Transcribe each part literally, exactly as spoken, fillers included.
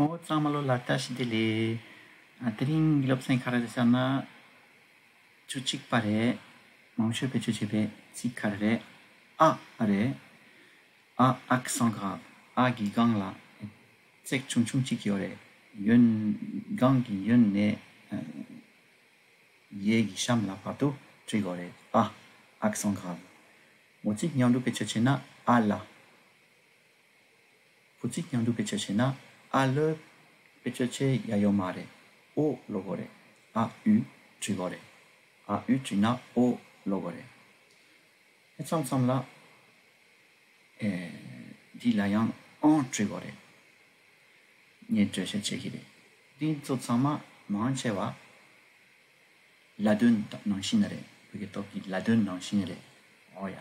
ཨོ་ཚང་མ་ལོ་ལ་བཀྲ་ཤིས་བདེ་ལེགས། ཨ་དེ་རིང་གི་སློབ་ཚན་ག་རེ་རེད་ཟེར་ན། བཅུ་གཅིག་པ་རེད། མང་ཤོས་བེད་སྤྱོད་བྱེད་པའི་ཚིག་ག་རེ་རེད། ཨ་རེད། ཨ་accent grave། ཨ་གི་སྒང་ལ་བརྩེགས་ཆུང་ཆུང་གཅིག་ཡོད་རེད། གཡོན། སྒང་གི་གཡོན་ནས་ཨ་ཡའི་གི་གཤམ་ལ་བར་དུ་བྲི་དགོས་རེད། ཨ་accent grave། མོ་ཚིག་མཉམ་དུ་བེད་སྤྱོད་བྱས་ན་ཨ་ལ། བུ་ཚིག་མཉམ་དུ་བེད་སྤྱོད་བྱས་ན་ཨ་ལོ་བེད་སྤྱོད་བྱེད་ཡ་ཡོད་མ་རེད། ཨོ་ལབ་དགོས་རེད། ཨ་ཨུ་བྲི་དགོས་རེད། ཨ་ཨུ་བྲིས་ན་ཨོ་ལབ་དགོས་རེད། དེ་མཚམས་མཚམས་ལ་ཨེ་འདི་ལ་ཡང་ཨང་བྲི་དགོས་རེད། ངས་འགྲེལ་བཤད་བྱེད་ཀྱི་རེད། འདི་ཚོ་ཚང་མ་མང་ཆེ་བ་ལ་དོན་ནང་བཞིན་རེད། བོད་སྐད་ཐོག་གི་ལ་དོན་ནང་བཞིན་རེད། ཨོ་ཡ།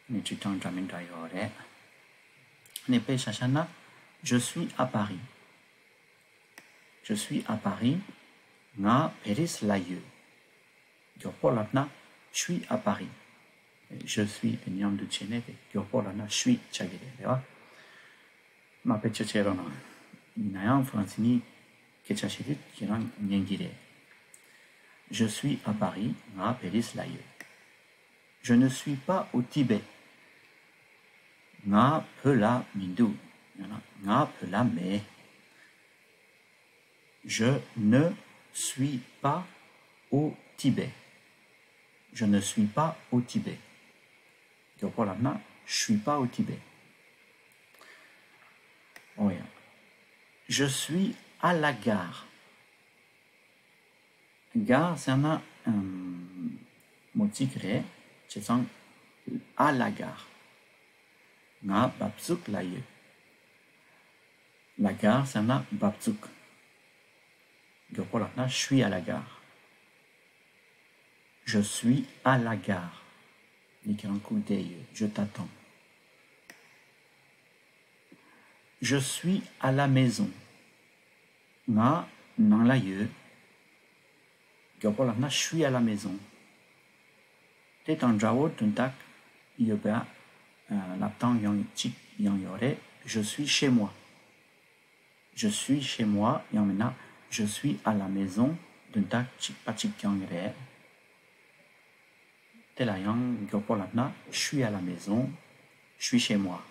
ནི་བྲིས་སྟངས་འདྲ་མི་འདྲ་ཡོད་རེད། ནི་དཔེ་ཆ་བཞག་ན། Je suis à Paris. Je suis à Paris. ང་ཕ་རི་སི་ལ་ཡོད། མགྱོགས་པོ་ལབ་ན། Je suis à Paris. Je suis དེ་མཉམ་དུ་བྱས་ནས་དེ་མགྱོགས་པོ་ལབ་ན་je suis ཆགས་ཀྱི་རེད། རེད་བ། མ་བེད་སྤྱོད་བྱེད་རོགས་གནང་། ཡིན་ན་ཡང་ཧྥ་རན་སི་ནི་སྐད་ཆ་བཤད་དུས་ཁྱེད་རང་ཉན་གྱི་རེད། Je suis à Paris. ང་ཕ་རི་སི་ལ་ཡོད། Je ne suis pas au Tibet. ང་བོད་ལ་མི་འདུག་ཡང་ན་ང་བོད་ལ་མེད། Je ne suis pas au Tibet. Je ne suis pas au Tibet. མགྱོགས་པོ་ལབ་ན། Je suis pas au Tibet. ཨོ་ཡ། Je suis à la gare. Gare ཟེར་ན་ཨམ་མོ་ཚིག་རེད། བྱས་ཙང་à la gare. ང་འབབ་ཚུགས་ལ་ཡོད། La gare ཟེར་ན་འབབ་ཚུགས། མགྱོགས་པོ་ལབ་ན། Je suis à la gare. Je suis à la gare. ངས་ཁྱེད་རང་སྒུག་བསྡད་ཡོད། Je t'attends. Je suis à la maison. ང་ནང་ལ་ཡོད། མགྱོགས་པོ་ལབ་ན། Je suis à la maison. དེ་དང་འདྲ་བོ་དོན་དག་ཡོད་པ་ལབ་སྟངས་ཡང་གཅིག་ཡང་ཡོད་རེད། Je suis chez moi. Je suis chez moi ཡང་མིན་ན། Je suis à la maison དོན་དག་གཅིག་པ་གཅིག་རྐྱང་རེད། དེ་ལ་ཡང་མགྱོགས་པོ་ལབ་ན། Je suis à la maison. Je suis chez moi.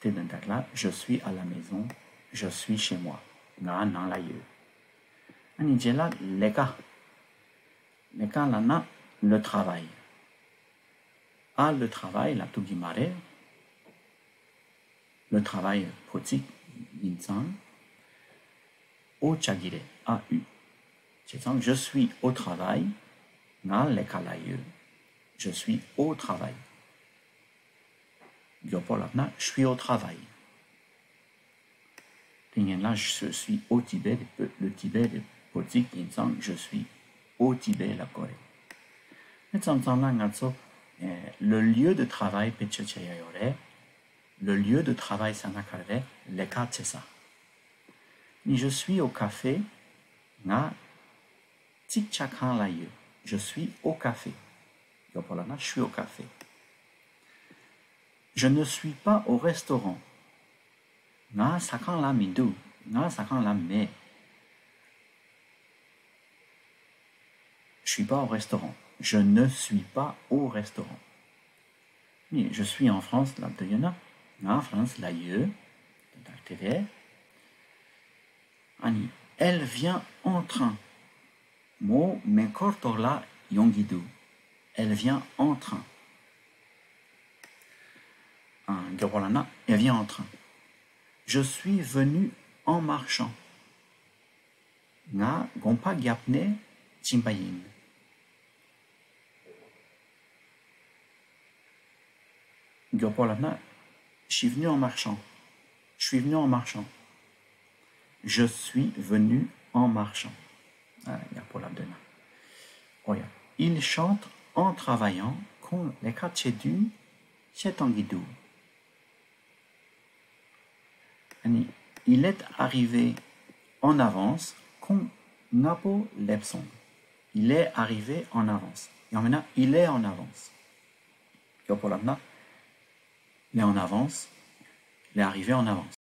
དེ་དོན་དག་ལ། Je suis à la maison. Je suis chez moi. ང་ནང་ལ་ཡོད། ཨ་ནི་རྗེས་ལ་ལས་ཀ། ལས་ཀ་ལབ་ན། Le travail. À le travail ལབ་ཐུབ་ཀྱི་མ་རེད། Le travail བོད་ཚིག་ཡིན་ཙང་། ཨོ་ཆགས་ཀྱི་རེད། ཨ་ཨུ། བྱས་ཙང་། Je suis au travail. ང་ལས་ཀ་ལ་ཡོད། Je suis au travail. མགྱོགས་པོ་ལབ་ན། Je suis au travail. དེ་སྔོན་ལ། Je suis au Tibet. Le Tibet བོད་ཚིག་ཡིན་ཙང་། Je suis au Tibet ལབ་དགོས་རེད། དེ་མཚམས་མཚམས་ལ་ང་ཚོ་ཨེ་le lieu de travail བེད་སྤྱོད་བྱེད་ཡ་ཡོད་རེད། Le lieu de travail ཟེར་ན་ག་རེ་རེད། ལས་ཀ་བྱེད་ས། Je suis au café. ང་རྩིག་ཇ་ཁང་ལ་ཡོད། Je suis au café. མགྱོགས་པོ་ལབ་ན། Je suis au café. Je ne suis pas au restaurant. ང་ཟ་ཁང་ལ་མི་འདུག་ང་ཟ་ཁང་ལ་མེད། Je suis pas au restaurant. Je ne suis pas au restaurant. ནི། Je suis en France ལབ་དུས་ཡོད་ན། ང་ཧྥ་རན་སི་ལ་ཡོད། དེ་ལྟར་དེ་རེད། ཨ་ནི། Elle vient en train. མོ་མེ་འཁོར་ཐོག་ལ་ཡོང་གི་འདུག Elle vient en train. ཨ། མགྱོགས་པོ་ལབ་ན། Elle vient en train. Je suis venu en marchant. ང་དགོང་པ་རྒྱབ་ནས་ཕྱིན་པ་ཡིན། མགྱོགས་པོ་ལབ་ན། Je suis venu en marchant. Je suis venu en marchant. Je suis venu en marchant. ཨ། ཡག་པོ་ལབ་འདོད་ན། ཨོ་ཡ། Il chante en travaillant. ཁོང་ལས་ཀ་བྱེད་དུས་གཞས་གཏོང་གི་འདུག་ཨ་ནི། Il est arrivé en avance. ཁོང་སྔ་པོ་སླེབས་སོང་། Il est arrivé en avance. ཡང་མིན་ན། Il est en avance. མགྱོགས་པོ་ལབ་ན། Il est en avance. Il est arrivé en avance.